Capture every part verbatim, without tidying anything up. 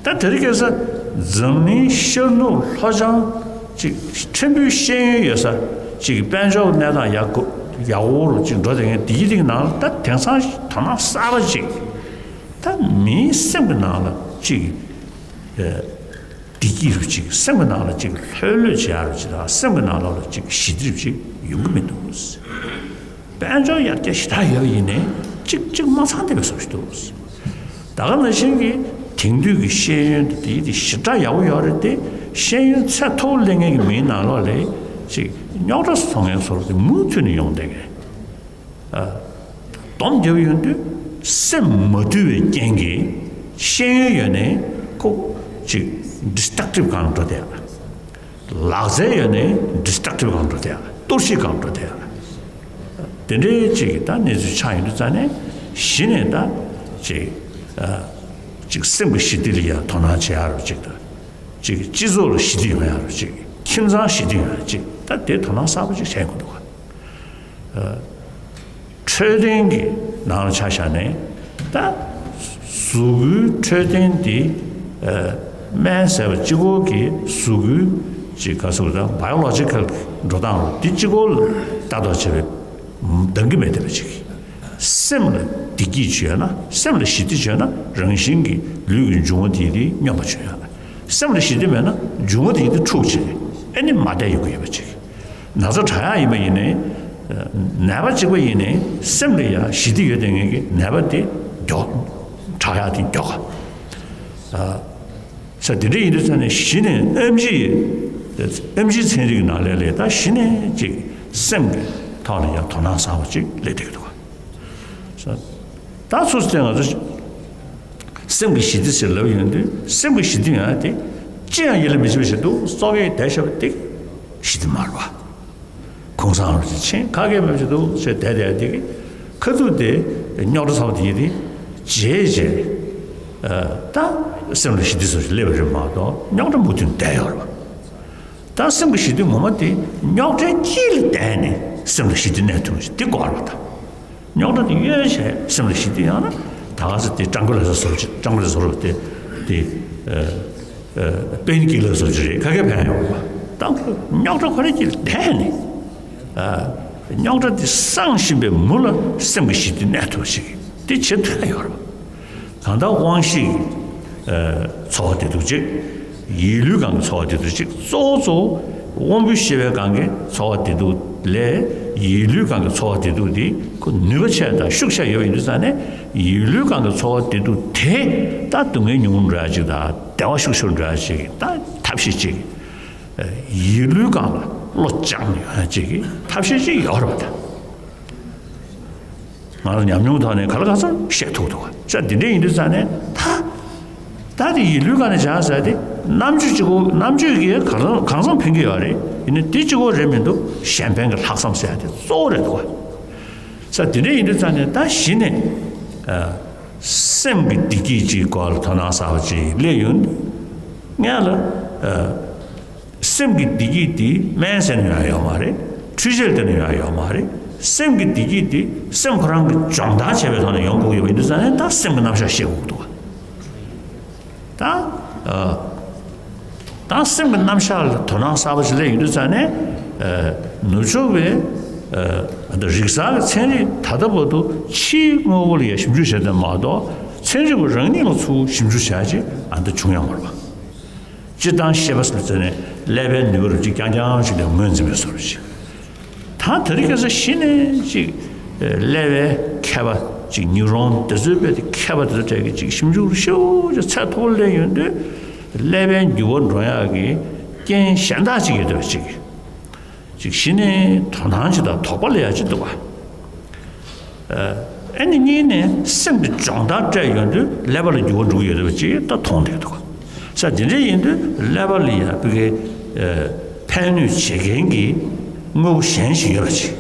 ད་དེ་རིང་ཁ་སང་འཛམ་གླིང་ཤར་ནུབ་ལྷོ་བྱང་ཅིག་ཕྲན་བུའི་ཤེས་ཡོན་ཡོད་ས་ཅིག་དཔལ་འབྱོར་གནས་སྟངས་ཡག་གོ་ཡག་པོ་རུ་ཅིག་འགྲོ་བསྡད་མཁན་དེ་ཡི་རིགས་ནང་ལ་ད་དེང་སང་དོ་སྣང་གསར་པ་ཅིག་ད་མིའི་སེམས་ཀྱི་ནང་ལ་ཅིག་བདེ་སྐྱིད་རུ་ཅིག་སེམས་ཀྱི་ནང་ལ་ཅིག་ལྷོད་ལྷོད་བྱེད་ཡག་རུ་ཅིག་དང་སེམས་ཀྱི་ནང་ལ་ཅིག་ཞི་བདེ་རུ་ཅིག་ཡོང་གི་མི་འདུག་དཔལ་འབྱོར་ཡར་རྒྱས་ཞེ་དྲག་ཡོད་པ་ཡིན་ནའི་གཅིག་གཅིག་མ་ཚང་བསྡད་པའི་བཟོ་ཞིག་འདུག་ད་ག་ནང་བཞིན་གྱི་དེང་དུས་ཀྱི་ཤེས་ཡོན་དེ་དེ་ཞེ་དྲག་ཡག་པོ་ཡོད་རེད་དེ། ཤེས་ཡོན་ཚད་མཐོ་པོ་སླེབས་མཁན་གྱི་མིའི་ནང་ལོགས་ལ་ཅིག་རྙོག་དྲ་བཟོ་མཁན་བཟོ་འདྲ་དེ་མུ་མཐུད་ནས་ཡོང་བསྡད་མཁན། ཨ། སྡོམ་རྒྱབ་ཡོང་དུས་སེམས་མ་དུལ་བའི་རྐྱེན་གྱིས་ཤེས་ཡོན་ཡོད་ནའི་ཁོ་ཅིག་ཌི་སི་ཊྲག་ཊིབ་སྒང་འགྲོ་བསྡད་ཡ། ལག་རྩལ་ཡོད་ནའི་ཌི་སི་ཊྲག་ཊིབ་སྒང་འགྲོ་བསྡད་ཡ། གཏོར་བཤིག་སྒང་འགྲོ་བསྡད་ཡ། དེ་འདྲའི་ཅིག་ད་གནས་ཚུལ་ཆགས་ཡོང་དུས་ཙང་ནས་གཞི་ནས་ད་ཅིག་ཨ་ཅིག་སེམས་ཀྱི་ཞི་བདེ་ལ་ཡ་དོ་སྣང་བྱེད་ཡ་རུ་ཅིག་དང་། ཅིག་སྤྱི་ཚོགས་ལ་ཞི་བདེ་ཡོང་ཡ་རུ་ཅིག་ཁྱིམ་ཚང་ཞི་བདེ་ཡོང་ཡ་ཅིག་ད་དེ་དོ་སྣང་གསར་པ་ཅིག་བྱེད་དགོས་འདུག་ག་འཕྲོད་བསྟེན་གྱི་ནང་ལ་ཆ་བཞག་ནས་ད་གཟུགས་པོའི་འཕྲོད་བསྟེན་འདི་ཨ་སྨན་ཟེར་བ་གཅིག་པོ་གི་གཟུགས་པོའི་ཅིག་ག་ཟེར་དགོས་རེད། བྷའི་ཡོ་ལོ་ཇི་ཀལ་འགྲོ་སྟངས་རུ་འདི་གཅིག་པོ་ལ་ལྟ་རྟོག་བྱེད་པའི་འདང་གི་མེད་བསྡད་པ་ཅིག་སེམས་ལ་བདེ་སྐྱིད་བྱུང་ཡོད་ན། སེམས་ལ་ཞི་བདེ་བྱུང་ཡོད་ན་རང་བཞིན་གྱིས་ལུས་ཀྱི་འབྱུང་བ་དེ་དེ་སྙོམས་པར་འཇུག་ཡོད། སེམས་ལ་ཞི་བདེ་མེད་ན་འབྱུང་བ་དེ་དེ་འཁྲུག་བྱས་ཨ་ནི་མ་བསྡད་ཡོང་གི་ཡོད་པ་ཅིག་ན་ཚ་དྲག་ཡག་ཡིན་པ་ཡིན་ནའི། ནད་པ་གཅིག་པ་ཡིན་ནའི་སེམས་ལ་ཡང་ཞི་བདེ་ཡོད་བསྡད་མཁན་གྱི་ནད་པ་དེ་མགྱོགས་དྲག་ཡག་དེ་མགྱོགས་ག་ས་དེ་འདྲ་ཡིན་དུས་ཙང་ནས་གཞི་ནས་ཨེམ་ཆི་ཨེམ་ཆི་ཚན་རིག་ནང་ལས་ལས་ད་གཞི་ནས་ཅིག་སེམས་ཀྱི་ཐོག་ལ་ཡང་དོ་སྣང་བཟང་བ་ཅིག་སླེབས་བསྡད་ཀྱི་འདུག་ག་ས་ད་ཚུར་བལྟས་ང་ཚོ་སེམས་ཀྱི་ཞི་བདེ་ཟེར་ལབ་ཡོང་དུས་སེམས་ཀྱི་ཞི་བདེ་ཡོང་ཡ་དེ་ཅི་ཡང་ཡིད་ལ་མི་བྱེད་པ་ཞིག་འདུག་སོ་གས་བསྡད་བཞག་པ་དེ་ཞི་བདེ་མ་རེད་པ། གུང་སེང་རུ་ཅིག་ཕྱིན་ཁ་སྐད་མེད་པ་ཞིག་འདུག་ཟེར་བསྡད་བསྡད་དེ་གི་ཁ་ཐུག་དེ་རྙོག་དྲ་ཚ་པོ་དེ་ཡིན་དེ་བརྗེད་བྱས་ད་སེམས་ལ་ཞི་བདེ་བཟོ་ཞིག་སླེབས་པ་རེད་མ་གཏོགས་རྙོག་དྲ་མུ་མཐུད་བསྡད་ཡོད་རེད་པ། ད་སེམས་ཀྱི་ཞི་བདེ་ངོ་མ་དེ་རྙོག་དྲའི་དཀྱིལ་ལ་བསྡད་ནས་སེམས་ལ་ཞི་བདེ་གནས་ཐུབ་ཞིག་དེ་དགོས་རེད་པ། ད་རྙོག་དྲ་དེ་གཡོལ་བྱས་སེམས་ལ་ཞི་བདེ་ཡོང་ན་ད་ག་ཚོད་དེ་ཀྲང་ཀུ་ལེ་ཟེར་བཟོ་ཅིག་ཀྲང་ཀུ་ལེ་ཟེར་བ་དེ་དེ་པེན་ཀི་ལར་བཟོ་ཅིག་རེད། ཁ་སྐད་ཕན་ཡོང་བ་ད་རྙོག་དྲ་ཁོ་རེ་གཅིག་ལ་བསྡད་ནས་རྙོག་དྲ་དེ་སངས་བཞིན་པའི་མུ་ལ་སེམས་ཀྱི་ཞི་བདེ་གནས་ཐུབ་ཞིག་དེ་བྱེད་ཐུབ་ཡ་ཡོད་རེད་པ། གང་ལྟར་དབང་ཤེས་ཀྱི་ཚོར་བ་བདེ་སྡུག་ཅིག་ཡིད་ལུས་སྒང་གི་ཚོར་བ་བདེ་སྡུག་ཅིག་གཙོ་བོ་གཙོ་བོ་དབང་པོའི་ཤེས་པའི་སྒང་གི་ཚོར་བ་བདེ་སྡུག་ལས་ཡིད་ལུས་སྒང་གི་ཚོར་བ་བདེ་སྡུག་དེ་ཁོ་ནུས་པ་ཆེ་དང་ཤུགས་ཆེ་ཡོད་པ་ཡིན་དུས་ཙང་ནས་ཡིད་ལུས་སྒང་གི་ཚོར་བ་བདེ་སྡུག་དེ་ད་སྡུག་བསྔལ་ཉུང་རུ་འགྲོ་ཡ་ཅིག་དང་བདེ་བ་ཤུགས་ཆེ་རུ་འགྲོ་ཡ་ཅིག་ད་ཐབས་ཤེས་ཅིག་ཡིད་ལུས་སྒང་ལ་བློ་སྦྱངས་ནས་ཡོང་ཡ་ཅིག་གི་ཐབས་ཤེས་ཅིག་ཡོད་རེད་པ། ད། ང་ལ་ཉམས་མྱོང་ཐོག་ནས་ག་ལ་གང་འཚམ་བཤད་ཐུབ་འདུག་བ། ས་དེ་འདྲ་ཡིན་དུས་ཙང་ནས་ད། ད་དེ་ཡིད་ལུས་སྒང་ནས་སྦྱངས་ཟེར་དེ་རྣམ་དཔྱོད་གཅིག་པོ་རྣམ་དཔྱོད་ཀྱིས་གང་འཚམ་གང་འཚམ་ཕན་གྱི་ཡོད་རེད། ཡིན་ནའི་དེ་གཅིག་པོ་རེད་མི་འདུག་གཞན་ཕན་གྱི་ལྷག་བསམ་ཟེར་དེ་གཙོ་བོ་རེད་འདུག་བ། ས་དེ་འདྲ་ཡིན་དུས་ཙང་ནས་ད་གཞི་ནས་སེམས་ཀྱི་བདེ་སྐྱིད་ཅིག་སྐོར་ལ་དོ་སྣང་གསར་པ་ཅིག་སླེབས་ཡོང་དུས་ངས་ལ། སེམས་ཀྱི་བདེ་སྐྱིད་དེ་སྨན་ཟས་ནས་ཡོང་ཡ་ཡོད་མ་རེད། འཕྲུལ་ཆས་དེ་ནས་ཡོང་ཡ་ཡོད་མ་རེད། སེམས་ཀྱི་བདེ་སྐྱིད་དེ་སེམས་ཁོ་རང་གི་སྦྱོང་བརྡར་བྱས་པའི་ཐོག་ནས་ཡོང་དགོས་ཀྱི་ཡོད་པ་ཡིན་དུས་ཙང་ནས་ད་སེམས་ཀྱི་རྣམ་གཞག་ཤེས་དགོས་ཀྱི་འདུག་བ། ད་ཨ། ད་སེམས་ཀྱི་རྣམ་གཞག་ལ་དོ་སྣང་གསར་པ་ཞིག་སླེབས་ཡོང་དུས་ཙང་ནས་ཨ། ནུབ་ཕྱོགས་པའི་ཨ། ཨ་ད་རིག་གསར་གྱི་ཚན་རིག་ད་ལྟ་བར་དུ་ཕྱིའི་དངོས་པོ་ལ་ཡང་ཞིབ་འཇུག་བྱས་ཏེ་མ་གཏོགས་ཚན་རིག་པ་རང་ཉིད་ལ་ཚུར་ཞིབ་འཇུག་བྱ་ཆེད་ཨ་ད་བྱུང་ཡོད་མ་རེད་པ། སྤྱིར་བཏང་ཤེས་པ་ཟེར་ནས་ཀླད་པའི་ནུས་པ་རུ་གཅིག་རྐྱང་རྐྱང་ཞིག་ལ་ངོས་འཛིན་པའི་བཟོ་འདྲ་ཞིག་ད་དེ་རིང་ཁ་སང་གཞི་ནས་ཅིག་ཀླད་པའི་མཁས་པ་ཅིག་ནིའུ་རོན་དེ་ཚོའི་དཔེ་དེ་མཁས་པ་དེ་ཚོ་གྲས་ཀྱི་ཅིག་ཞིབ་འཇུག་རུ་ཤུགས་ཀྱི་ཚད་མཐོ་པོ་སླེབས་ཡོང་དུས་ཀླད་པའི་འགྱུར་བ་འགྲོ་ཡག་གི་རྐྱེན་གཞན་དག་ཅིག་ཡོད་འདུག་ཅིག་ཅིག་གཞི་ནས་དོ་སྣང་ཅིག་དང་དོགས་པ་སླེབས་ཡག་ཅིག་འདུག་བ། ཨ་ནི་གཉིས་ནས་སེམས་ཀྱི་སྦྱོང་བརྡར་སྤྲད་ཡོང་དུས་ཀླད་པ་ལ་འགྱུར་བ་འགྲོ་གི་ཡོད་པ་ཅིག་ད་མཐོང་བསྡད་འདུག་བ། ས་དེ་འདྲ་ཡིན་དུས་ཀླད་པ་ལ་ཡང་ཕ་གི་ཕན་གནོད་བྱེད་མཁན་གྱི་དངོས་པོ་གཞན་ཞིག་ཡོད་པ་ཅིག་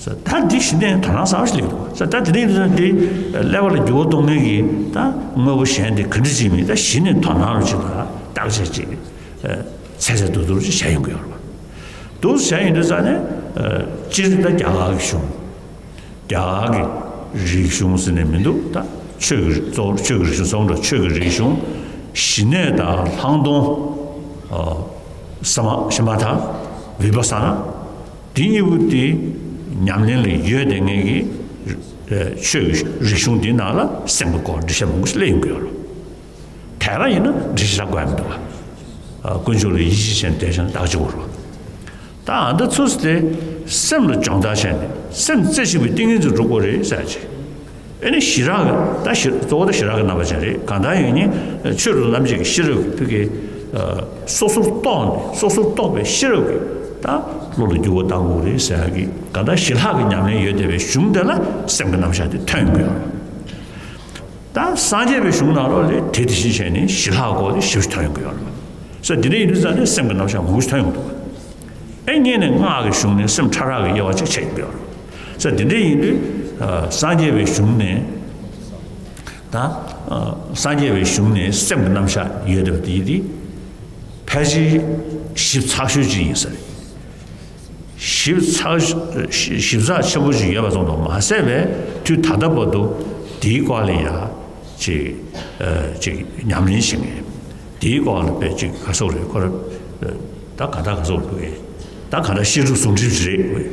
ས་ད་འདི་གཞི་ནས་དོ་སྣང་གསར་པ་ཞིག་སླེབས་འདུག་ས་ད་དེ་འདྲ་ཡིན་དུས་འདི་ཀླད་པ་ལ་འགྱུར་བ་གཏོང་མཁན་གྱི་ད་དངོས་པོ་གཞན་དེ་ག་འདྲ་ཅིག་མིན་ད་གཞི་ནས་དོ་སྣང་རུ་ཅིག་དང་བརྟག་དཔྱད་ཅིག་ཚད་ཚད་མཐོ་མཐོ་ཅིག་བྱས་ཡོང་གི་ཡོད་རེད་པ། འདུག་བྱས་ཡོང་དུས་ཙང་ནས་སྤྱིར་ད་རྒྱ་གར་གྱི་གཞུང་རྒྱ་གར་གྱི་རིག་གཞུང་ཟེར་ནས་མི་འདུག་ད་ ཆོས་ཀྱི་གཙོ་བོ་ཆོས་ཀྱི་རིག་གཞུང་གསུམ་འགྲོ། ཆོས་ཀྱི་རིག་གཞུང་། ཞི་གནས་དང་ལྷག་མཐོང་། ཨ་ས་མ་ཤི་མ་ཐ། བི་པ་ས་ན། འདི་གཉིས་པོ་དེ་ཉམས་ལེན་ལ་ཡོད་བསྡད་མཁན་གྱི་ཆོས་ཀྱི་རིག་གཞུང་འདི་ནང་ལ་སེམས་ཀྱི་སྐོར་འགྲེལ་བཤད་མང་པོ་ཞིག་སླེབས་ཡོང་གི་ཡོད་རེད། དེ་ག་ཡིན་ན་འགྲེལ་བཤད་རྒྱག་དགོས་མི་འདུག་ག །དཀོན་མཆོག་ལ་ཡིད་ཆེས་བྱས་ནས་བསྡད་བཞག་ན་བདག་གཅིག་པོ་རེད། ད་ཨ་འདི་ཚོ་དེ་སེམས་ལ་སྦྱོང་བརྡར་བྱས་ནས་སེམས་རྩེ་གཅིག་པའི་ཏིང་ངེ་འཛིན་འགྲུབ་དགོས་རེད་ཟེར་ཅིག །ཨེ་ནི་ཞི་རག་གི་ད་ཞི་གཙོ་བོ་ད་ཞི་རག་གི་རྣམ་པ་ཅན་རེད། གང་ལྟར་ཡིན་ནའི་ཆོས་རབ་ཏུ་རྣམ་འབྱེད་ཀྱི་ཤེས་རབ་ཀྱི་ཕ་གི་སོ་སོར་རྟོགས་ནས་སོ་སོར་རྟོགས་པའི་ཤེས་རབ་ཀྱིས་ད་བློ་ལ་འགྱུར་བ་གཏང་དགོས་རེད་ཟེར་ཡག་གི་གང་ལྟར་ཞི་ལྷག་གི་ཉམས་ལེན་ཡོད་བསྡད་པའི་གཞུང་དེ་ལ་སེམས་ཀྱི་རྣམ་གཞག་དེ་ཐོན་ཡོང་གི་ཡོད་རེད། ད་སངས་རྒྱས་པའི་གཞུང་ནང་ལོགས་ལ་དེ་དེ་བཞིན་བྱས་ནས་ཞི་ལྷག་སྐོར་དེ་ཞིབ་ཞིབ་ཐོན་ཡོང་གི་ཡོད་རེད། ས་དེ་འདྲ་ཡིན་དུས་ཙང་ནས་སེམས་ཀྱི་རྣམ་གཞག་མང་པོ་ཞིག་ཐོན་ཡོང་འདུག །ཨེ་སྔོན་ནས་སྔགས་ཀྱི་གཞུང་ནས་སེམས་ཕྲ་རགས་ཀྱི་དབྱེ་བ་ཅིག་ཕྱེ་ཡོང་གི་ཡོད་རེད། ས་དེ་འདྲ་ཡིན་དུས་ཨ་སངས་རྒྱས་པའི་གཞུང་ནས་ད་ཨ་སངས་རྒྱས་པའི་གཞུང་ནས་སེམས་ཀྱི་རྣམ་གཞག་ཡོད་བསྡད་པ་དེ་དེ་ཕལ་ཆེར་ཞིབ་ཚགས་ཤོས་ཅིག་ཡིན་ས་རེད། ཞིབ་ཚགས་ཞིབ་ཚགས་ཆེན་པོ་ཞིག་ཡོད་པ་ཙམ་དུ་མ་ཟད་པའི་དུས་ད་ལྟ་བར་དུ་དེའི་སྐོར་ལ་ཡང་ཅིག་ཨ་ཅིག་ཉམས་ལེན་བྱེད་མཁན། དེའི་སྐོར་ལ་དཔེ་ཅིག་ག་སོགས་རེད་ཁོ་ར། ད་ག་ད་ག་སོགས་རེད། ད་ག་ད་བཤད་སྒྲུབ་ཟུང་འབྲེལ་རེད།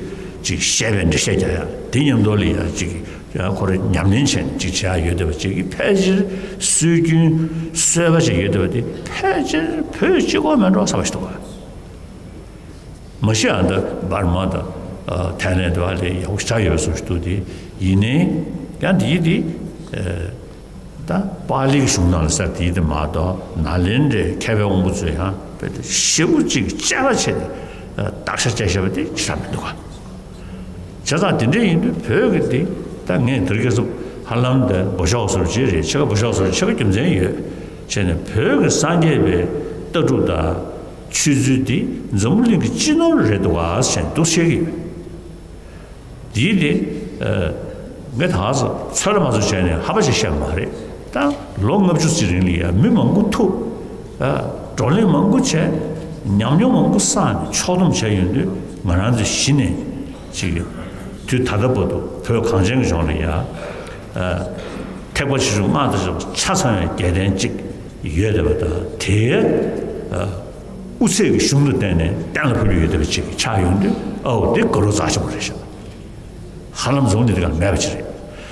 ཅིག་བཤད་པའི་འགྲེལ་བཤད་རྒྱག་ཡ་དེ་མཉམ་དུ་ལ་ཡང་ཅིག་ཡང་ཁོ་ར་ཉམས་ལེན་བྱས་ནས་ཅིག་བྱེད་ཡ་ཡོད་བསྡད་པ་ཅིག་གིས་ཕལ་ཆེར་སྲོལ་རྒྱུན་གསོལ་བ་ཅིག་ཡོད་བསྡད་པ་དེ་ཕལ་ཆེར་བོད་གཅིག་པོ་མིན་འགྲོ་བསམ་པ་ཞིག་འདུག་ག། མ་གཞི་ཨ་ད་འབར་མ་དང་ཨ་ཐའི་ལེན་དུ་ཨ་ལས་ཡག་པོ་ཆགས་ཡོད་པའི་བཟོ་ཞིག་འདུག་སྟེ། ཡིན་ནའི་ཡང་འདི་ཡིན་དེ་ཨ་ད་པཱ་ལིའི་གཞུང་ནང་ལ་གསལ་དེ་ཡིན་དེ་མ་གཏོགས་ནཱ་ལེནྡྲའི་མཁས་པའི་དབང་པོ་ཚོས་ཡང་དཔེ་དེ་ཞེ་པོ་ཅིག་དཔྱད་པ་བྱས་ནས་བརྟག་དཔྱད་བྱས་བཞག་པ་དེ་ཞེ་དྲག་མི་འདུག་ག། བྱས་ཙང་དེ་འདྲ་ཡིན་དུས་བོད་ཀྱི་འདི་ད་ངས་དེ་རིང་ཁ་སང་ཧ་ལམ་དེ་འབོ་ཤོག་བཟོ་བྱེད་རེད། ཕྱེད་ཀ་འབོ་ཤོག་བཟོ་ཕྱེད་ཀ་རྒྱུ་མཚན་ཡོད་བྱས་ནས་བོད་ཀྱི་སངས་རྒྱས་པའི་ལྟ་གྲུབ་དང་ཆོས་ཚུལ་འདི་འཛམ་བུ་གླིང་གི་སྤྱི་ནོར་རེད་འདུག་ག་ཟེར་འདུག་བཤད་ཀྱི་ཡོད། དེའི་དེ་ངས་ད་ག་ཚོད་ཚོད་ལ་མ་ཚོད་བྱས་ནས་ཧ་པ་ཞིག་བཤད་པ་མ་རེད། ད་ལོ་ལྔ་བཅུ་ཙམ་རིང་ལ་ཡ་མི་མང་པོ་ཐུག་བགྲོ་གླེང་མང་པོ་བྱས། ཉམས་མྱོང་མང་པོ་བསགས་ནས་ཕྱོགས་བསྡོམས་བྱས་ཡོང་དུས་ང་རང་ཚོ་གཞི་ནས་ཅིག་དུས་ད་ལྟ་བར་དུ་བོད་གངས་ཅན་གྱི་ལྗོངས་ལ་ཡ་ཐེག་པ་ཆེ་ཆུང་སྔགས་དང་བཅས་པ་ཆ་ཚང་བའི་རྒྱལ་ལྡན་ཅིག་ཡོད་བསྡད་པ་དང་། དེའི་དབུ་ཚད་ཀྱི་གཞུང་དུ་བརྟེན་ནས་གཏན་ལ་ཕབ་རྒྱུ་ཡོད་བསྡད་པ་ཅིག་ཆགས་ཡོང་དུས་ཨོ་དེ་དགའ་སྤྲོ་རྩ་ཆེན་པོ་རེད་ཤག། ཧ་ལམ་འཛོམས་ནས་དེ་ག་མེད་པ་ཅིག་རེད།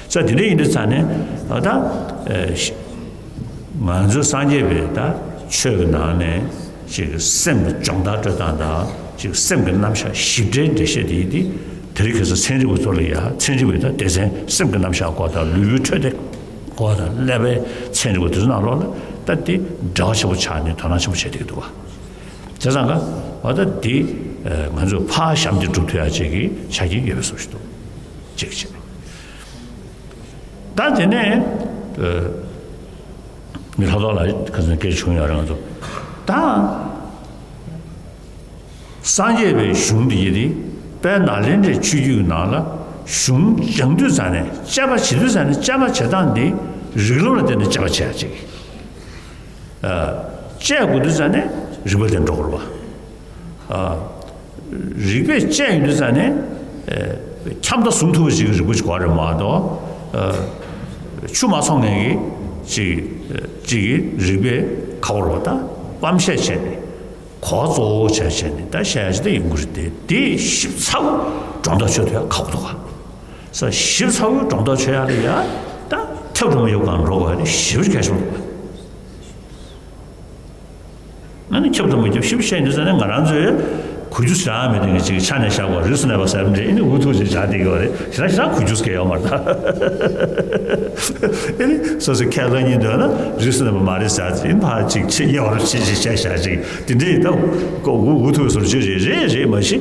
ས་དེ་འདྲ་ཡིན་དུས་ཙང་ནས་ཨ་ད་ཨེ་ཤ་ང་ཚོ་སངས་རྒྱས་པའི་ད་ཆོས་ཀྱི་ནང་ནས་ཅིག་སེམས་ཀྱི་སྦྱོང་བརྡར་སྤྲོད་སྟངས་དང་ཅིག་སེམས་ཀྱི་རྣམ་གཞག་ཞིབ་ཕྲའི་འགྲེལ་བཤད་དེ་ཡིན་ཏེ། དེ་རིང་ཁ་སང་ཚན་རིག་པ་ཚོ་ལ་ཡ་ཚན་རིག་པའི་ད་སྡེ་ཚན་སེམས་ཀྱི་རྣམ་གཞག་སྐོར་དང་ལུས་པོའི་འཕྲོད་བསྟེན་སྐོར་དང་ཀླད་པའི་ཚན་རིག་པ་དེ་ཚོ་ནང་ལོགས་ལ་ད་དེ་འབྲེལ་བ་ཆེན་པོ་ཆགས་ནས་དོ་སྣང་ཆེན་པོ་བྱས་བསྡད་ཀྱི་འདུག་བ། བྱས་ཙང་ཀ་འོ་ད་འདི་ང་ཚོས་ཕར་ཞབས་འདེགས་སྒྲུབ་ཐུབ་ཡ་ཅིག་གི་ཆ་རྐྱེན་ཡོད་པའི་བཟོ་ཞིག་འདུག་ཅིག་བྱས། ད་དེ་ནས་མི་ལྷག་ཐོག་ལ་ཁ་སང་སྐད་ཆ་བྱུང་ཡོད་རེད། ང་ཚོ་ད་སངས་རྒྱས་པའི་གཞུང་འདི་ཡི་དེ་དཔལ་ནཱ་ལེནྡྲའི་ཆོས་བརྒྱུད་ཀྱི་ནང་ལ་གཞུང་སྦྱང་དུས་ཙང་ནས་དཔྱད་པ་བྱེད་དུས་ཙང་ནས་དཔྱད་པ་བྱེད་སྟངས་འདི་རིགས་ལམ་ལ་བརྟེན་ནས་དཔྱད་པ་བྱེད་ཡ་ཅིག་དཔྱད་དགོས་དུས་ཙང་ནས་རིགས་པ་དེ་འགྲོ་དགོས་རེད་བ། རིགས་པས་དཔྱད་ཡོང་དུས་ཙང་ནས་ཁྱབ་མཐའ་བཟུང་ཐུབ་པ་ཞིག་གི་རིགས་པ་ཞིག་དགོས་རེད་མ་གཏོགས། ཆུ་མ་འཚོང་མཁན་གྱི་ཅིག་ཅིག་གི་རིགས་པས་ཁ་བོར་བ་དང་སྤམ་བཤད་བྱས་ནས་གོ་གཙོ་བོ་བྱས་བྱས་ནས་ད་བཤད་ཡ་ཅིག་ད་ཡོང་གི་རེད་དེ། དེ་ཞིབ་ཚགས་པོ་སྒྲོ་འདོགས་ཆོད་ཐུབ་ཡ་ཁག་པོ་འདུག་ག། ས་ཞིབ་ཚགས་པོའི་སྒྲོ་འདོགས་ཆོད་ཡ་ལ་ཡ་ད་ཁྱབ་སྒྲོ་མ་ཡོད་གང་འགྲོ་དགོས་ཡ་དེ་ཞེ་པོ་ཅིག་གལ་ཆེན་པོ་འདུག་ག། ང་ནི་ཁྱབ་ཏུ་མ་ཁྱབ་ཞིབ་བཤད་འདི་ཟེར་ནས་ང་རང་ཚོའི་གོ་རྒྱུ་ཟེར་ཡ་མེད་དེ་ངས་ཅིག་ཆ་ནས་བཞག་པ་རིས་སུ་གནས་པ་ཟེར་མི་འདྲ་ཨེ་ནི་འུ་ཐུག་ཅིག་བཞག་བསྡད་ཡོད་རེད། ཞེ་དྲག་ཞེ་དྲག་གོ་རྒྱུ་སྐད་ཡོད་མ་རེད་ད། ཨེ་ནི་སོ་སོའི་ཁས་ལེན་གཉིས་འདོད་ན་རིས་སུ་གནས་པ་མ་རེད་ཟེར་ཅིག་ཡིན་ཕར་ཅིག་ཆེ་ཡོད་རེད་ཅིག་ཅིག་བཤད་བཞག་ཅིག་དེ་འདྲའི་ད་ཀོ་འུ་འུ་ཐུག་སོར་ཅིག་རེད་རེད་རེད་མ་གཞི་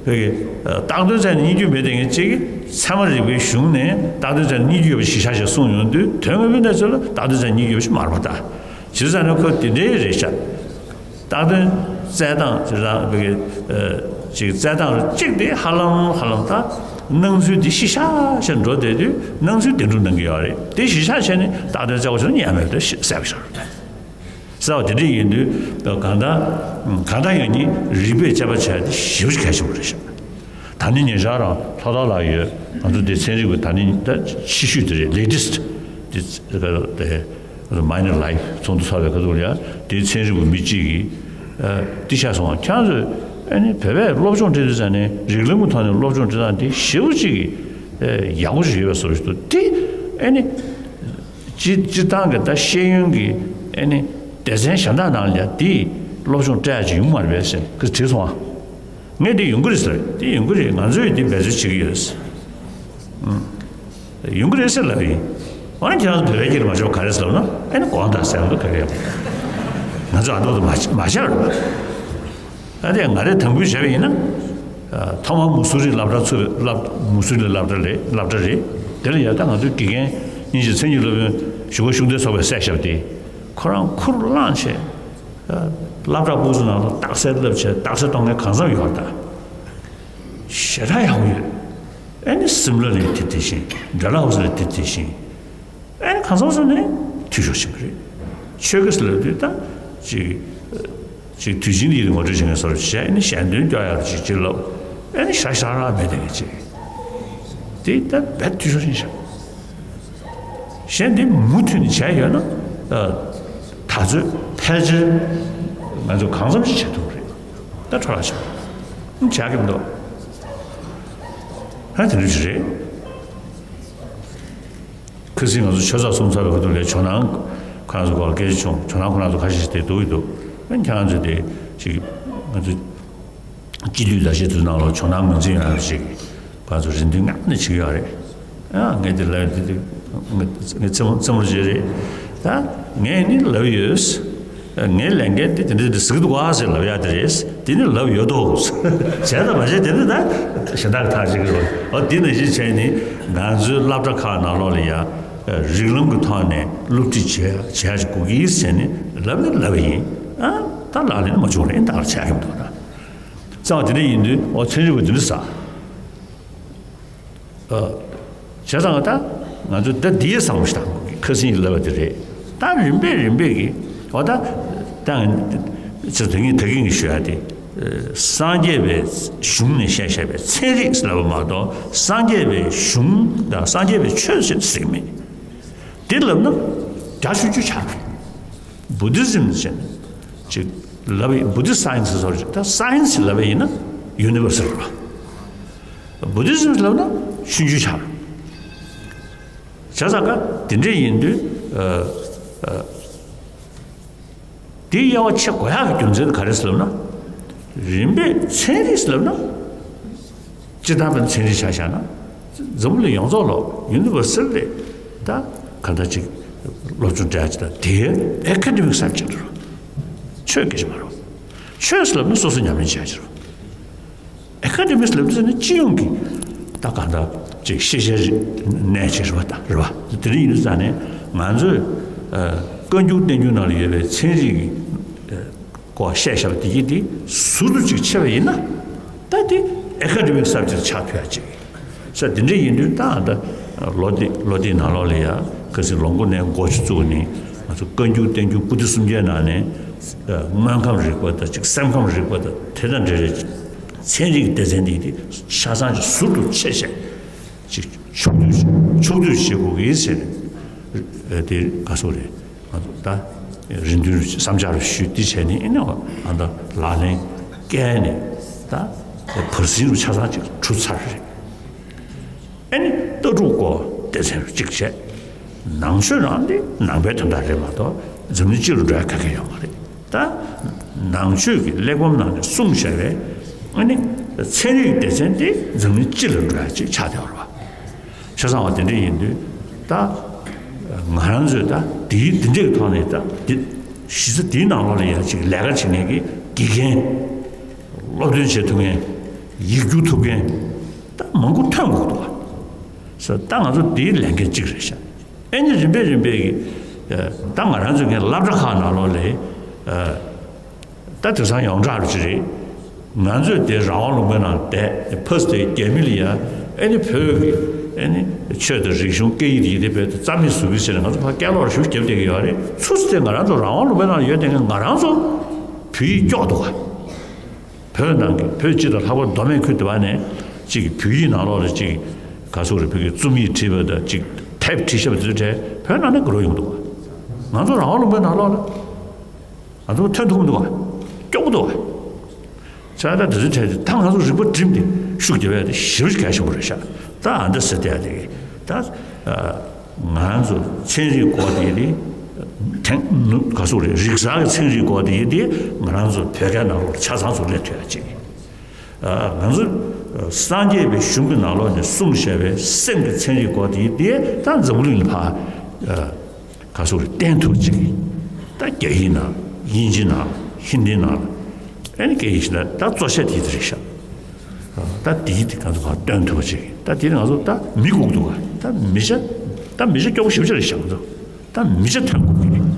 བོད་ཀྱི་རྟག་དོན་ཚད་ནས་རྙེད་རྒྱུ་མེད་དེ་ངས་ཅིག་ཚད་མ་རིག་པའི་གཞུང་ནས་རྟག་དོན་ཚད་ནས་རྙེད་རྒྱུ་ཡོད་པ་ཞིག་བཞག་ཅིག་གསུངས་ཡོང་དུས་དོན་དངོས་པོའི་གནས་ཚུལ་ལ་རྟག་དོན་ཚད་ནས་རྙེད་རྒྱུ་ཡོད་པ་ཞིག་མ་རེད་པ་ད། བྱས་ཙང་ནི་ཁོ་དེ་འདྲའི་རེད་ཤག། རྟག་དོན་བཙལ་སྟངས་ཅིག་རང་བོད་ཀྱི་ཅིག་བཙལ་སྟངས་གཅིག་དེ་ཧ་ལམ་ཧ་ལམ་ད་སྣང་ཚུལ་འདི་གཞི་བཞག་བྱས་འགྲོ་བསྡད་དུས་སྣང་ཚུལ་བདེན་གྲུབ་སྣང་གི་ཡོད་རེད། དེ་གཞི་བཞག་བྱས་ནས་རྟག་དོན་བཙལ་བ་ཞིག་ནི་ཡང་མེད་དེ་གསལ་པོ་ཤར་རེད། གསལ་བ་དེ་འདྲ་ཡིན་དུས་གང་ལྟར་གང་ལྟར་ཡང་ནི་རིགས་པས་དཔྱད་པ་བྱས་ཏེ་ཞེ་པོ་ཅིག་གལ་ཆེན་པོ་རེད་ཤག། ད་ནི་ཉེ་ཆར་རང་ལྷོ་ཐར་ལགས་ཡོད། ང་ཚོ་འདི་ཚན་རིག་པ་ད་ནི་ད་ཕྱི་ཤོས་དེ་རེད། ལེ་ཊེ་སི་ཊི་ དེ་དེ་minor life ཚོགས་འདུ་ཚོགས་པའི་ཁ་ཐུག་ལ་ཡ་དེའི་ཚན་རིག་པ་མི་གཅིག་གིས་ཨ་དེ་ཆགས་སོང་བ། ཁྱེད་རང་ཚོས་ཨ་ནི་བོད་པས་སློབ་སྦྱོང་སྤྲད་དུས་ཙང་ནས་རིགས་ལམ་གྱི་ཐོག་ནས་སློབ་སྦྱོང་སྤྲད་སྟངས་དེ་ཞེ་པོ་གཅིག་གིས་ཨ་ཡག་པོ་ཞིག་ཡོད་པའི་བཟོ་ཞིག་འདུག་དེ་ཨ་ནི་སྤྱི་སྤྱིར་བཏང་གི་ད་ཤེས་ཡོན་གྱི་ཨ་ནི་སྡེ་ཚན་གཞན་དག་ནང་ལ་ཡ་དེ་སློབ་སྦྱོང་སྤྲད་ཡག་ཅིག་ཡོང་མ་རེད་པས་ཟེར་ཁོས་དྲིས་སོང་བ། ངས་འདི་ཡོང་གི་རེད་ཟེར། འདི་ཡོང་གི་རེད། ང་ཚོས་འདི་འབད་རྩོལ་བྱེད་ཀྱི་ཡོད་ཟེར། ཨང་། ཡོང་གི་རེད་ཟེར་ལབ་ཡིན། འོ་ན་ཁྱེད་རང་ཚོ་བོད་པའི་སྐད་ལ་མ་ཤོར་ག་རེ་ཟེར་ལབ་ན། ཨེ་ནི་དགོངས་དག་ཟེར་ཡོང་གི་ག་རེ་ཡོང་། ང་ཚོ་ཨ་ཐོག་ཏུ་མ་མ་བྱ་རེད་པ། ཨ་དེ་ང་རེ་དམ་འབུལ་བྱས་པ་ཡིན་ན། ཐོག་མར་མུ་སུ་རི་སློབ་གྲྭ་ཚུགས་པའི་སློབ་མུ་སུ་རི་སློབ་གྲྭ་རེད། སློབ་གྲྭ་རེད། དེ་ལ་ཡ་ད་ང་ཚོའི་དགེ་རྒན་དབྱིན་ཇིའི་མཚན་ཉིད་སློབ་དཔོན་ཞུ་གོ་ཤུགས་ལྡན་ཚོགས་པས་གསལ་བཞག་པ་དེ། ཁོ་རང་ཁུར་བླངས་བྱས། སློབ་གྲྭ་ཕར་ཚུར་ནང་ལ་རྟགས་གསལ་བསླབ་བྱས་རྟགས་གསལ་གཏོང་མཁན་གང་འཚམ་ཡོད་པ་དང་། ཞེ་དྲག་ཡག་པོ་ཡོད། ཨེ་ནི་སིམ་ལ་ལ་ཡ་དེ་དེ་བཞིན། ཌལ་ཧོ་སི་ལ་དེ་དེ་བཞིན། ཨེ་ནི་གང་འཚམ་ཚོ་ནས་འཐུས་ཤོར་ཕྱིན་པ་རེད། ཆོས་སྐད་ལབ་དུས་ད་ཅིག་ཅིག་དུས་ཆེན་འདི་ཡི་ངོ་སྤྲོད་བྱེད་མཁན་བཟོ་འདྲ་བྱས་ནས་ཞལ་འདོན་སྐྱོར་ཡག་ཅིག་ཅིག་ལབ། ཨེ་ནི་ཞེ་དྲག་མེད་དེ་ངས་ཅིག་དེ་ད་རྦད་འཐུས་ཤོར་ཕྱིན་ཤག་གཞན་འདི་མུ་མཐུད་ནས་བྱས་ཡོད་ན། ཨ། ད་ཚོད་ཕལ་ཆེར་ང་ཚོ་གང་འཚམ་ཞིག་བྱེད་ཐུབ་རེད། ད་འཕྲོ་བརླག་ཆགས་འདུག་བྱ་གི་མི་འདུག་ཧ་དེ་འདྲ་ཞིག་རེད། ཁ་སང་ང་ཚོ་ཆོས་ཚོགས་གསུམ་ཚར་བའི་ཁ་ཐུག་ལ་ཇོ་ནང་ཁོ་རང་ཚོ་སྐོར་སྐད་ཆ་བྱུང་། ཇོ་ནང་ཁོ་རང་ཚོ་ཁ་ཤས་ཤིག་དེ་འདུག་གི་འདུག་ཁྱེད་རང་ཚོ་དེ་ཅིག་ང་ཚོ་སྤྱི་འཐུས་ལས་བྱེད་ཚོའི་ནང་ལ་ཇོ་ནང་ངོས་འཛིན་ཡོད་ན་ཅིག་ཁོ་ཚོ་རེ་འདུན་ངང་ནས་བྱེད་ཀྱི་ཡོད་རེད། ཨ། ངས་འདི་ལབ་ཡོད། འདི་འདི་ངས་ངས་རྩེད་མོ་རྩེད་མོ་བྱེད་རེད། ད་ངས་ནི་ལབ་ཡོད། ངའི་ལས་འགན་འདི་དེ་འདྲ་འདི་ཟེར་གི་འདུག་ག་ཟེར་ལབ་ཡག་དེ་རེད། དེ་ནི་ལབ་ཡོད་དོ། བྱས་དང་མ་བྱས་དེ་ནི་ད་གཞན་དག་ཐག་བཅད་ཀྱི་རེད། འོ་འདི་ནང་བཞིན་བྱས་ནི་ང་ཚོའི་སློབ་གྲྭ་ཁག་ནང་ལོགས་ལ་ཡ་རིགས་ལམ་གྱི་ཐོག་ནས་སློབ་ཁྲིད་བྱེད་བྱེད་ཡག་ཅིག་དགོས་ཀྱི་ཟེར་ནི་ལབ་ནི་ལབ་ཡིན། ཨ། ད་ལག་ལེན་མ་བྱུང་རེད། ད་ག་རེ་བྱ་གི་མི་འདུག་ད། རྩ་བ་དེ་འདྲ་ཡིན་དུས་འོ་ཚན་རིག་པ་འདི་འདྲ་ཟ། ཨ། བྱས་ཙང་ད་ང་ཚོ་ད་འདི་ཡེ་བཟང་པོ་ཞིག་དང་ཁ་སང་ཡིན་ལབ་པ་དེ་རེད། ད་རིམ་པས་རིམ་པས་ཀྱི་འོ་ད་ད་ཚེ་དོན་གཉིས་ད་གིན་གྱི་ཞུ་ཡ་དེ། སངས་རྒྱས་པའི་གཞུང་ནས་བཤད་བཤད་པའི་ཚན་རིག་ལབ་པ་མ་གཏོགས་སངས་རྒྱས་པའི་གཞུང་དང་སངས་རྒྱས་པའི་ཆོས་ཟེར་ཟེར་གྱི་མེད། དེ་ལབ་ན་རྒྱ་ཆུང་ཆུང་ཆགས་རེད། Buddhism ཟེར་ནས་ཅིག་ལབ་ཡིན། Buddhist science ཟེར་བ་ཅིག་ད་science ལབ་པ་ཡིན་ན་universal་རེད་པ། Buddhism ལབ་ན་ཆུང་ཆུང་ཆགས། བྱས་ཙང་ཀ་དེ་འདྲ་ཡིན་དུས་ཨ་ཨ་དེའི་དབྱེ་བ་ཕྱེ་དགོས་ཡག་གི་རྒྱུ་མཚན་ག་རེ་ཟེར་ལབ་ན། རིམ་པས་ཚན་རིག་ཟེར་ལབ་ན། སྤྱིར་བཏང་པའི་ཚན་རིག་ཆ་བཞག་ན། འཛམ་བུ་གླིང་ཡོངས་རྫོགས་ལ་universal་རེད། ད་ག་འདྲ་ཅིག་སློབ་སྦྱོང་སྤྲད་ཅིག་ད་དེ་academic subject་རེད། ཆོས་སྐད་ཆ་མ་རེད། ཆོས་ཟེར་ལབ་ན་སོ་སོ་ཉམས་ལེན་བྱས་ཅིག་རེད། Academic་ལབ་དུས་ནི་སྤྱི་ཡོངས་ཀྱི་ད་གང་ལྟར་ཅིག་ཤེས་བྱའི་གནས་ཅིག་རེད་པ། ད་རེད་པ། དེ་འདྲ་ཡིན་དུས་ཙང་ནས་ང་ཚོས་ཨ་བཀའ་འགྱུར་བསྟན་འགྱུར་ནང་ལ་ཡོད་པའི་ཚན་རིག་གི་ཨ་སྐོར་བཤད་བཞག་པ་དེ་གྱིས་དེ་ཟུར་དུ་ཅིག་ཕྱེ་བ་ཡིན་ན་ད་དེ་academic subject་ཆགས་ཐུབ་ཡག་ཅིག་ས་དེ་འདྲ་ཡིན་དུས་ད་ད་ལོ་དེ་ལོ་དེའི་ནང་ལོགས་ལ་ཡ་ཁ་སང་ལོ་འགོ་ནས་འགོ་ཆུ་བཙུགས་ནས་ང་ཚོ་བཀའ་འགྱུར་བསྟན་འགྱུར་པོ་ཏི་སུམ་བརྒྱའི་ནང་ནས་ཨ་དངོས་ཁམས་རིག་པ་དང་ཅིག་སེམས་ཁམས་རིག་པ་དང་དེ་དང་འབྲེལ་བའི་ཚན་རིག་སྡེ་ཚན་འདི་དེ་ཆ་ཚང་ཅིག་ཟུར་དུ་ཕྱེ་བྱས་ཅིག་ཕྱོགས་བསྡུས་ཕྱོགས་བསྡུས་བྱེད་དགོས་ཀྱི་ཟེར་ནས་དེ་ག་སོགས་རེད། ང་ཚོ་ད་རེ་འདུན་བསམ་འཆར་ཞུས་ཏེ་བྱས་ནས་ཨེ་ནས་ཨ་ད་ལག་ལེན་བཀལ་ནས་ད་བར་ཟིན་རུ་ཆ་ཚང་ཅིག་གྲུབ་ཚར་རེད། ཨེ་ནི་ལྟ་གྲུབ་སྐོར་སྡེ་ཚན་རུ་གཅིག་བྱས། ནང་ཆོས་རང་དེ་ནང་པའི་དོན་དག་རེད་མ་གཏོགས་འཛམ་གླིང་སྤྱི་ལ་འགྲོ་ཡ་ག་གེ་ཡོད་མ་རེད། ད་ནང་ཆོས་ཀྱི་གླེགས་བམ་ནང་ནས་གསུངས་བཞག་པའི་ཨ་ནི་ཚན་རིག་སྡེ་ཚན་དེ་འཛམ་གླིང་སྤྱི་ལ་འགྲོ་ཡ་ཅིག་ཆགས་བསྡད་ཡོད་རེད་པ། བྱས་ཙང་བ་དེ་འདྲ་ཡིན་དུས་ད་ང་རང་ཚོས་ད་དེའི་དེ་འདྲའི་ཐོག་ནས་ད་དེ་གཞི་རྩ་དེའི་ནང་ལོགས་ལ་ཡ་ཅིག་ལས་ཀ་བྱེད་མཁན་གྱི་དགེ་རྒན། སློབ་སྟོན་བྱེད་ཐུབ་མཁན། ཡིག་སྒྱུར་ཐུབ་མཁན་ད་མང་པོ་ཐོན་དགོས་འདུག་བ། ས་ད་ང་ཚོ་དེའི་ལས་འགན་གཅིག་རེད་ཤག་ཨེ་ནི་རིམ་པས་རིམ་པས་ཀྱི་ད་ང་རང་ཚོ་ངའི་སློབ་གྲྭ་ཁག་ནང་ལོགས་ལ་ད་དེང་སང་ཡོངས་གྲགས་རུ་ཅི་རེད། ང་ཚོས་དེ་རང་དབང་ལུང་པའི་ནང་བསྡད་ཕ་སི་དེ་རྒྱ་མི་ལ་ཡ་ཨེ་ནི་བོད་ཀྱི་ཨེ་ནི་ཆོས་དང་རིག་གཞུང་སྐད་ཡིག་དེ་ཡིན་དེ་བོད་དུ་རྩ་མེད་བཟོ་གི་ཟེར་ནས་ང་ཚོ་ཕར་སྐད་ལོག་ཞུ་རྒྱབ་བསྡད་ཀྱི་ཡོད་རེད། ཚུར་ཚུར་དེ་ང་རང་ཚོ་རང་དབང་ལུང་པའི་ནང་ཡོད་དེ་ང་རང་ཚོ་བོད་ཡིག་སྐྱོག་འདུག་ག་བོད་ནང་གི་བོད་སྤྱི་དང་ལྷག་པར་མདོ་སྨད་ཁུལ་དུ་བ་ནས་གཅིག་གི་བོད་ཡིག་ནང་ལོགས་ལ་གཅིག་ག་ཚོད་རེ་བོད་ཀྱི་རྩོམ་ཡིག་བྲིས་པ་དང་གཅིག་ དེབ་བྲིས་བཞག་པ་དེ་ཚོའི་གྲས་བོད་ནང་ནས་དགོས་རོགས་ཡོང་འདུག་བ། ང་ཚོ་རང་དབང་ལུང་པའི་ནང་ལོགས་ལ་ང་ཚོ་ཐོན་ཐུབ་མི་འདུག་བ། སྐྱོ་པོ་འདུག་བ། ས་ཡ་ད་དེ་ཚོའི་གྲས་དེ་ད་ང་ཚོ་རིག་པ་སྒྲིམ་སྟེ་ཤུགས་རྒྱབ་ཡ་དེ་ཞེ་པོ་ཅིག་གལ་ཆེན་པོ་རེད་ཤག་ད་ཨ་འདྲ་ཟེར་བསྡད་ཡ་དེ་གི་ད་ང་ཚོ་ཚན་རིག་སྐོར་དེ་དེ་དེང་ག་ཟུག་རེད། རིག་གསར་གྱི་ཚན་རིག་སྐོར་དེ་དེ་ང་རང་ཚོ་བོད་སྐད་ནང་ལོགས་ཆ་ཚང་ཚུར་སླེབས་ཐུབ་ཡ་ཅིག་ང་ཚོ་སངས་རྒྱས་པའི་གཞུང་གི་ནང་ལོགས་ནས་གསུངས་བཞག་པའི་སེམས་ཀྱི་ཚན་རིག་སྐོར་དེ་དེ་ད་འཛམ་བུ་གླིང་ལ་ཕར་ག་ཟུག་རེད། བསྟན་ཐུབ་ཅིག་ད་རྒྱ་ཡིག་ནང་དབྱིན་ཇི་ནང་ཧིན་དི་ནང་ཨ་ནི་སྐད་ཡིག་ཞིག་ན་ད་གཙོ་ཆེ་དེ་དེ་རེད་ཤག་ད་དེ་དེ་ང་ཚོ་ཕར་སྟོན་ཐུབ་ཅིག་ད་དེ་ང་ཚོ་ད་མི་སྒུག་འདུག་ག་ད་མི་ཆ་ད་མི་ཆ་སྐྱོ་པོ་ཞེ་པོ་ཅིག་རེད་ཤག་ང་ཚོ་ད་མི་ཆ་ཐོན་དགོས་ཀྱི་རེད།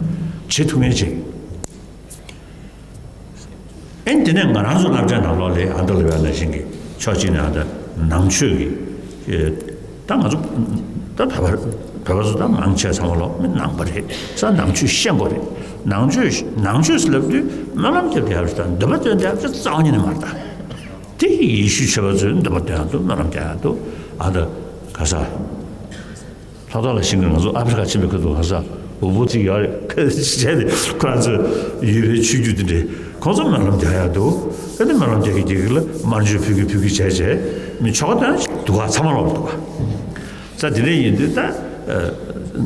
བྱེད་ཐུབ་མཁན་ཅིག་ཨེ་དེ་ནས་ང་རང་ཚོ་སློབ་གྲྭའི་ནང་ལོགས་ལ་ཨ་མདོ་ལ་ཡོད་ན་བཞིན་གྱི་ཕྱོགས་གཅིག་ནས་ཨ་ད་ནང་ཆོས་ཀྱི་ཨེ་ད་ང་ཚོ་ད་བོད་པ་བོད་པ་ཚོ་ད་མང་ཆེ་ཚང་མ་ལོག་མི་ནང་པ་རེད། ས་ནང་ཆོས་ཤེས་དགོས་རེད། ནང་ཆོས་ནང་ཆོས་ལབ་དུས་སྨོན་ལམ་རྒྱབ་བསྡད་ཡ་རེད། ད་འདོན་པ་འདོན་བསྡད་ཡ་རེད། རྩ་བ་ཉིད་ནས་མ་རེད། ད་དེ་ཡེ་ཤུ་ཆོས་པ་ཚོས་འདོན་པ་འདོན་ཡ་འདུག་སྨོན་ལམ་རྒྱག་ཡ་འདུག་ཨ་ད་ག་ས། ལྷག་དོན་ལ་ཤིང་གི་ང་ཚོ་ཨ་ཕི་རི་ཀ་ཕྱིན་པའི་ཁ་ཐུག་ང་ཚོ་འུ་བུ་ཅིག་ཡོད་རེད། ཁ་བྱས་ཏེ་ཁོ་རང་ཚོ་ཡུལ་པའི་ཆོས་བརྒྱུད་དེ་འདྲས་ཁོང་ཚོ་སྨོན་ལམ་རྒྱག་ཡག་འདུག་ཨ་ནི་སྨོན་ལམ་རྒྱག་གི་རྒྱག་གི་ལ་དམར་མཆོད་ཕུལ་གི་ཕུལ་གི་བྱས་བྱས་མི་ཆོ་ག་སྟོན་སྡུག་ག་ཚང་མ་ལོག་འདུག་ག་ས་དེ་འདྲས་ཡིན་དུས་ད་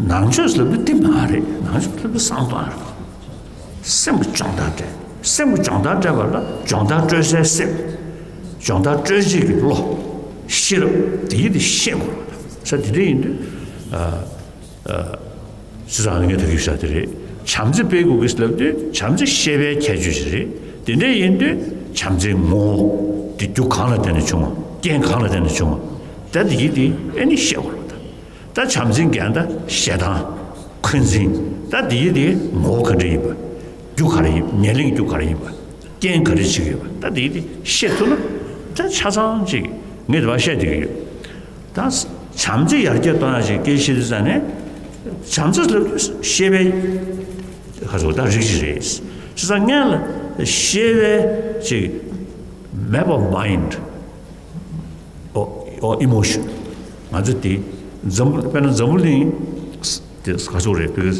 ནང་ཆོས་ལབ་དུས་དེ་མ་རེད། ནང་ཆོས་ལབ་དུས་བསམ་སྟངས་རེད། སེམས་ཀྱི་སྦྱོང་བརྡར་སྤྲད། སེམས་ཀྱི་སྦྱོང་བརྡར་སྤྲད་པ་ལ་སྦྱོང་བརྡར་སྤྲོད་སའི་སེམས། སྦྱོང་བརྡར་སྤྲོད་བྱེད་ཀྱི་བློ། ཤེས་རབ་དེ་ཡིད་དེ་ཤེས་དགོས་པ་དང་ས་དེ་འདྲ་ཡིན་དུས་ཨ་ཨ་སི་ཚང་ངས་ད་གི་བྱ་དེ་རེད། བྱམས་བརྩེ་སྤེལ་དགོས་ཀྱི་ལབ་དུས་བྱམས་བརྩེ་ཤེས་པའི་ཁྱད་ཆོས་ཤིག་རེད། དེ་འདྲ་ཡིན་དུས་བྱམས་བརྩེའི་ངོ་བོ་དེ་རྒྱུ་གང་ལ་བརྟེན་ནས་བྱུང་བ། རྐྱེན་གང་ལ་བརྟེན་ནས་བྱུང་བ། ད་དེ་ཡིད་དེ་ཨེ་ནི་ཤེས་དགོས་པ་དང་། ད་བྱམས་བརྩེ་འགལ་ཟླ་ཞེ་སྡང་། འཁོན་འཛིན། ད་འདི་ཡི་དེ་ངོ་བོ་ག་འདྲ་ཡིན་པ། རྒྱུ་ག་རེ་ཡིན་པ། ཉེར་ལེན་རྒྱུ་ག་རེ་ཡིན་པ། རྐྱེན་ག་རེ་བྱེད་ཀྱི་ཡོད་པ། ད་འདི་ཡི་དེ་ཤེས་ཐུབ་ན། ད་ཆ་ཚང་ཅིག་ངས་དེ་བ་བཤད་བསྡད་ཀྱི་ཡོད། ད་བྱམས་བརྩེ་ཡར་རྒྱས་གཏོང་ཡག་ཅིག་སྐད་ཆ་བཤད་དུས་ཙང་ནས། བྱམས་བརྩེ་ལབ་དུས་ཤེས་པའི་ཁ་ཚོ་ད་རིགས་ཅིག་རེད། བྱས་ཙང་སྔོན་ལ་ཤེས་པའི་ཅིག་map of mind or emotion ང་ཚོ་དེ་འཛམ་བུ་དཔེར་ན་འཛམ་བུ་གླིང་དེ་ག་ཚོད་རེད། བོད་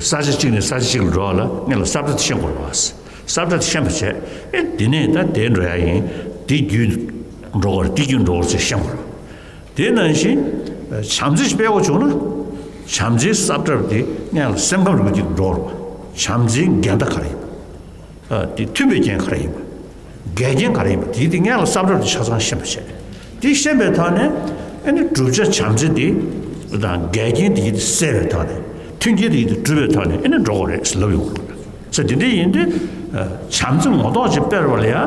ས་ཆ་གཅིག་ནས་ས་ཆ་གཅིག་ལ་འགྲོ་བ་ལ་སྔོན་ལ་ས་བཀྲ་དེ་ཤེས་དགོས་རེད་བ། ས་བཀྲ་དེ་ཤེས་པ་བྱས་ཨེ་འདི་ནས་ད་དེ་འགྲོ་ཡ་ཡིན། འདི་བརྒྱུད་འགྲོ་དགོས་རེད། འདི་བརྒྱུད་འགྲོ་དགོས་རེད་ཅེས་ཤེས་དགོས་རེད། དེ་ནང་བཞིན་བྱམས་བརྩེ་ཞིག་སྤེལ་དགོས་བྱུང་ན་བྱམས་བརྩེའི་ས་བཀྲ་དེ་སྔོན་ལ་སེམས་ཁམས་རིག་པ་དེ་འགྲོ་དགོས་རེད་བ། བྱམས་བརྩེའི་འགལ་ཟླ་ག་རེ་ཡིན་པ། ཨ་དེ་མཐུན་པའི་རྐྱེན་ག་རེ་ཡིན་པ། འགལ་རྐྱེན་ག་རེ་ཡིན་པ། དེ་དེ་སྔོན་ལ་ས་བཀྲ་དེ་ཆ་ཚང་ཤེས་པ་བྱས། དེ་ཤེས་པའི་ཐོག་ནས་ཨ་ནི་བསྒྲུབ་བྱ་བྱམས་བརྩེ་དེ་དང་འགལ་རྐྱེན་དེ་ཡིད་དུ་སེལ་བའི་ཐོག་ནས་མཐུན་རྐྱེན་དེ་ཡིད་དུ་སྒྲུབ་པའི་ཐོག་ནས་ཨ་ནི་འགྲོ་དགོས་རེད་ལབ་ཡོང་གི་འདུག་ས་དེ་འདྲ་ཡིན་དུས་བྱམས་བརྩེ་ངོ་ཐོག་ཅིག་སྤེལ་བ་ལ་ཡང་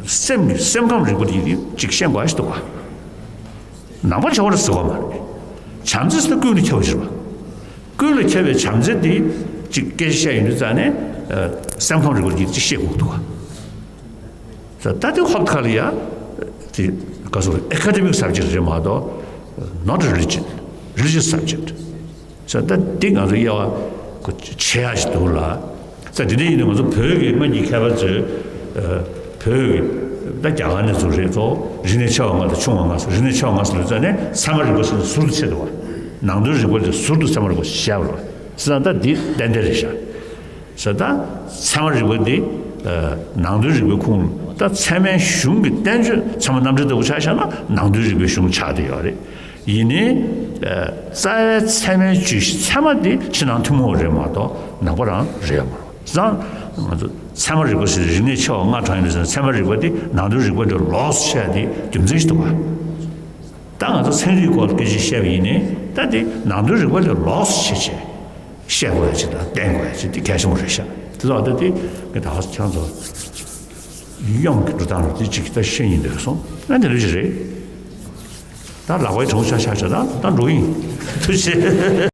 སེམས་ཀྱི་སེམས་ཁམས་རིག་པ་དེ་ཡིད་དུ་ཅིག་ཤེས་དགོས་ཞིག་འདུག་ག་ནང་པ་བྱ་བ་ལ་ཟེར་བ་མ་རེད། བྱམས་བརྩེ་ཟེར་ན་ཀུན་ལ་ཁྱབ་པ་ཞིག་རེད་བ། ཀུན་ལ་ཁྱབ་པའི་བྱམས་བརྩེ་འདི་གཅིག་སྐད་ཆ་བཤད་ཡོང་དུས་ཙང་ནས་སེམས་ཁམས་རིག་པ་འདི་གཅིག་ཤེས་དགོས་འདུག་ག་ད་ལྟའི་ཧོབ་ཁ་ལ་ཡ་དེ་ག་ཚོད་academic subject་རེད་མ་གཏོགས་not religion, religious subject། ས་ད་འདི་ང་ཚོ་དབྱེ་བ་ཁོ་ཕྱེ་ཡག་ཞིག་འདུག་ལ། ས་དེ་འདྲ་ཡིན་དུས་ང་ཚོ་བོད་ཀྱི་སྔོན་གྱི་མཁས་པ་ཚོས་ཨ་བོད་ཀྱི་ད་རྒྱ་གར་ནས་ཚུར་རེད་ཚོ། རིག་གནས་ཆེ་བ་ལྔ་དང་ཆུང་བ་ལྔ་ཟེར། རིག་གནས་ཆེ་བ་ལྔ་ཟེར་ལབ་ཙང་ནས་ཚད་མ་རིག་པ་ཟེར་ནས་ཟུར་དུ་ཕྱེ་འདུག་བ། ནང་དོན་རིག་པ་ལས་ཟུར་དུ་ཚད་མ་རིག་པ་བཤད་པ་རེད་བ། ས་ད་འདི་ཏན་ཏན་རེད་ཤག་ས་ད་ཚད་མ་རིག་པ་འདི་ཨ་ནང་དོན་རིག་པའི་ཁོངས་ད་ཚད་མའི་གཞུང་གི་བསྟན་བཅོས་ཚད་མ་རྣམ་འགྲེལ་ལྟ་བུ་ཆ་བཞག་ན་ནང་དོན་རིག་པའི་གཞུང་ཆགས་བསྡད་ཡོད་རེད། ཡིན་ནའི། རྩ་བའི་ཚད་མའི་བརྗོད་གཞི་ཚད་མ་དེ་ཕྱི་ནང་ཐུན་མོང་རེད་མ་གཏོགས་ནང་པ་རང་རེད་མ་རེད། བཟང་། ང་ཚོ་ཚད་མ་རིག་པ་ཟེར་རིག་གནས་ཆེ་བ་ལྔ་དྲངས་ཡོད་ཟེར་ན་ཚད་མ་རིག་པ་དེ་ནང་དོན་རིག་པ་ལས་ལོགས་སུ་བཤད་དེ་རྒྱུ་མཚན་ཞིག་འདུག་ག་ད་ང་ཚོ་ཚན་རིག་སྐོར་ལ་སྐད་ཆ་བཤད་པ་ཡིན་ནའི་ད་དེ་ནང་དོན་རིག་པ་ལས་ལོགས་སུ་བྱས་བྱས་བཤད་དགོས་ཡ་ཅིག་དང་བསྟན་དགོས་ཡ་ཅིག་དེ་གལ་ཆེན་པོ་རེད་ཤག་དེ་ཚོ་ཨ་ད་དེ་ངས་ད་ཁྱེད་རང་ཚོ་གཡང་གི་འགྲོ་སྟངས་རེད། དེ་གཅིག་ད་ཤེས་ཡིན་འདོད་སོང་། ཨ་འདི་འདྲ་ཞིག་རེད། ད་ལག་པའི་གྲོང་ཆ་ཆ་ཆ་ད་ད་འགྲོ་ཡིན། ཐུགས་རྗེ་ཆེ།